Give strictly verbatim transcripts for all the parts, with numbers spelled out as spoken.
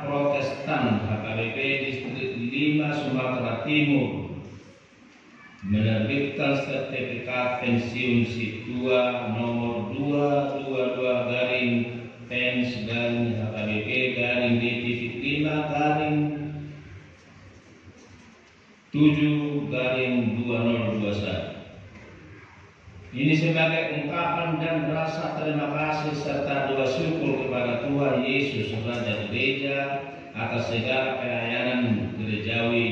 Protestan H K B P Distrik lima Sumatera Timur menerbitkan sertifikat pensiun sintua nomor dua dua dua garing pens garing H K B P garing D T lima garing tujuh garing dua nol dua satu. Ini sebagai ungkapan dan rasa terima kasih serta doa syukur kepada Tuhan Yesus Raja Gereja atas segala pelayanan gerejawi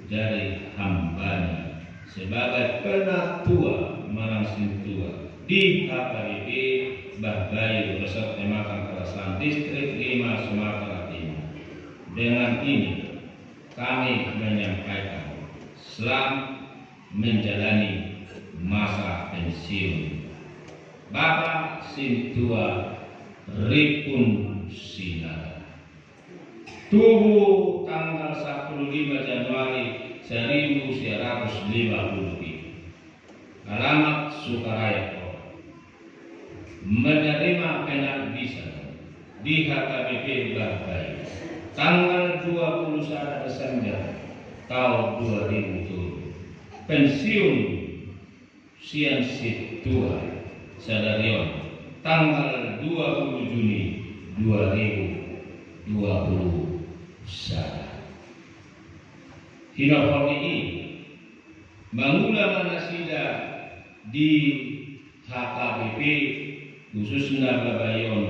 dari hamba-Nya sebagai penatua manang sintua di H K B P Bah Bayu Resort Pematang Kerasaan Distrik lima Sumatera Timur. Dengan ini kami menyampaikan selamat menjalani masa pensiun Bapak Sintua Ripun Sinaga. Tubuh tanggal sepuluh lima Januari seribu sembilan ratus lima puluh tiga. Alamat Sukaraya Kota. Menerima pengabdian di H K B P Bah Bayu tanggal dua puluh satu Desember tahun dua ribu tujuh. Pensiun sian sintua sadari on tanggal dua puluh Juni dua ribu dua puluh satu. Hinohot ni i mangula ma nasida di H K B P khususna Bah Bayu on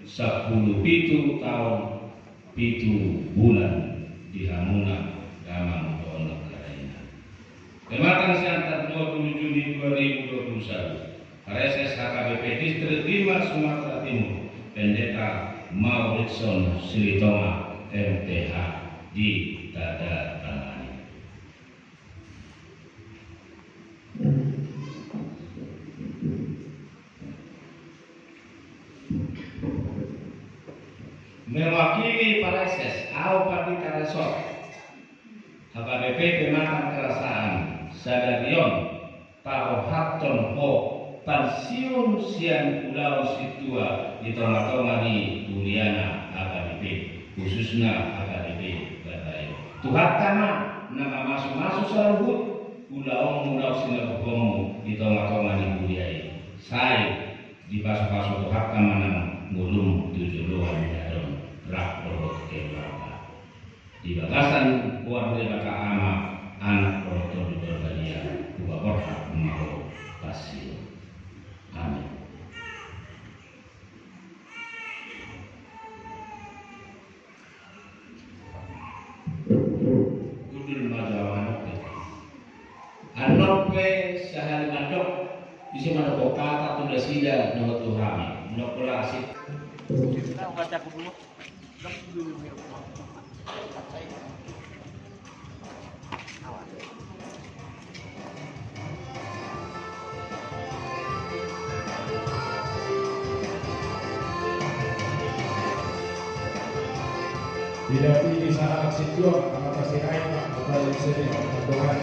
sampulu pitu taon pitu bulan di hamuna damang dohot nagara ina. Pematang Siantar dua puluh Juni dua ribu dua puluh satu. Praeses H K B P Distrik lima Sumatera Timur, Pendeta Mauritson Silitonga M P H ditandatangani. Mewakili praeses, au Pandita Resort H K B P Pematang Kerasaan, sadari on parohathon ho pensiun sian ulaon sintua di tongatonga ni huriana H K B P, khususna H K B P Bah Bayu. Tuhanta ma na mamasumasu saluhut ulaonmu laho sinapuponmu di tongatonga ni huria i. Sai dipasupasu Tuhanta ma nang ngolum tu joloan ni ari on rap dohot keluarga. Di bagasan goar ni Debata Ama, Anak dohot Tondi Porbadia, hupaborhat ma ho pensiun. Amin. Gundul ma jo ahu annon pe. Annon pe sahali mandok, ise mandok hata tu nasida dohot tu hami. Mandok pola asik. Didampingi sahalak sintua, Amanta Sirait, Amanta Yusuf, Amanta Bohan.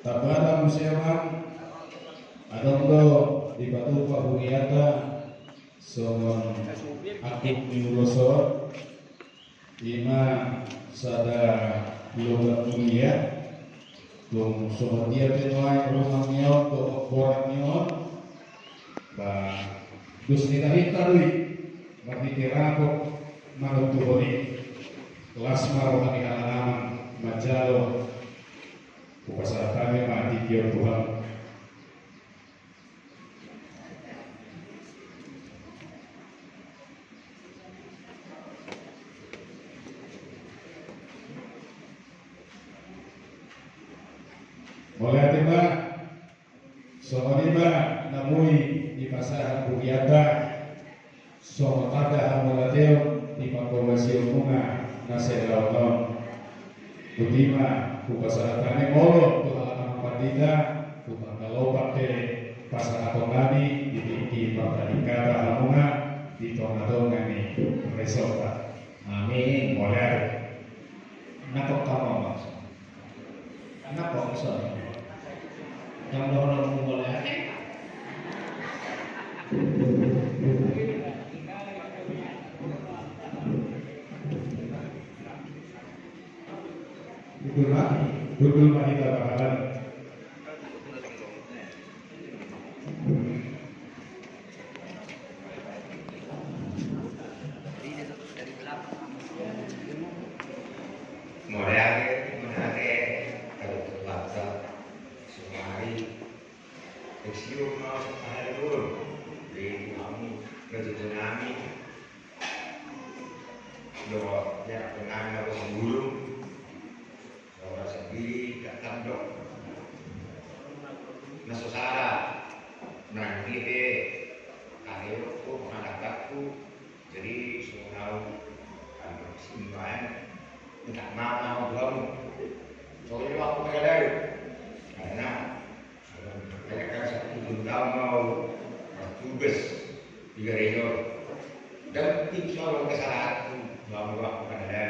Tapada muse ma, adong do dipatupa huriata songon angkup ni ulos on, ima sada loban mulia, tung songon dia pe nuaeng rumang ni on dohot borat ni on, ba dos ni tarinta do i. Marhite rapot manontuhon i, las ma roha ni halak amang manjalo. Hupasahat hami ma tingki on tu Tuhan. Mauliate ma. Songon i ma na boi dipasahat pujianta. Songon tanda hamauliateon di panghobasionmuna na sahelaon on. Botima, hupasahat hami molo tu halak amang pandita, tu pangalopak pe pasahaton nami di tingki partangiangta hamuna di tongatonga ni resort. Amin. Mauliate. Nakok kama mas. Nakok mas. Yang dohonon mauliate. Hundul ma, hundul ma hita parhalado. Mauliate, mauliate, kalau terpaksa, sumari, eksium mau sekali dulu, di kamu, kerja nami, do, ya, kenal, aku guru, Saudara sendiri, datang dong. Na so sada, na dia pe, karyo ko, mengadakanku. Jadi, so tahu, kan, simbahan, minta maaf sama Tuhan. Soalnya waktu kagak ada. Karena Hanya kan satu tahun mau bertugas di gereja. Dan insya Allah kesalahanku, Tuhan waktu kan ada.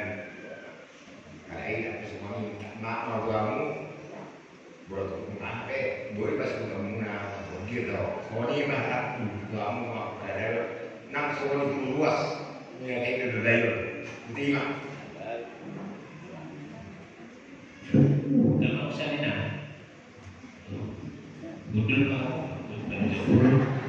Kalau ini aku semua minta maaf sama Tuhanmu. Buat aku maaf, eh, boleh pas ketemu, nah, gitu. Soalnya mah aku, Tuhanmu waktu kan ada. Nang soalnya luas, ya, kayak gitu, Dayo. Terima. Kalau saya, nah, Betul, Pak. Betul.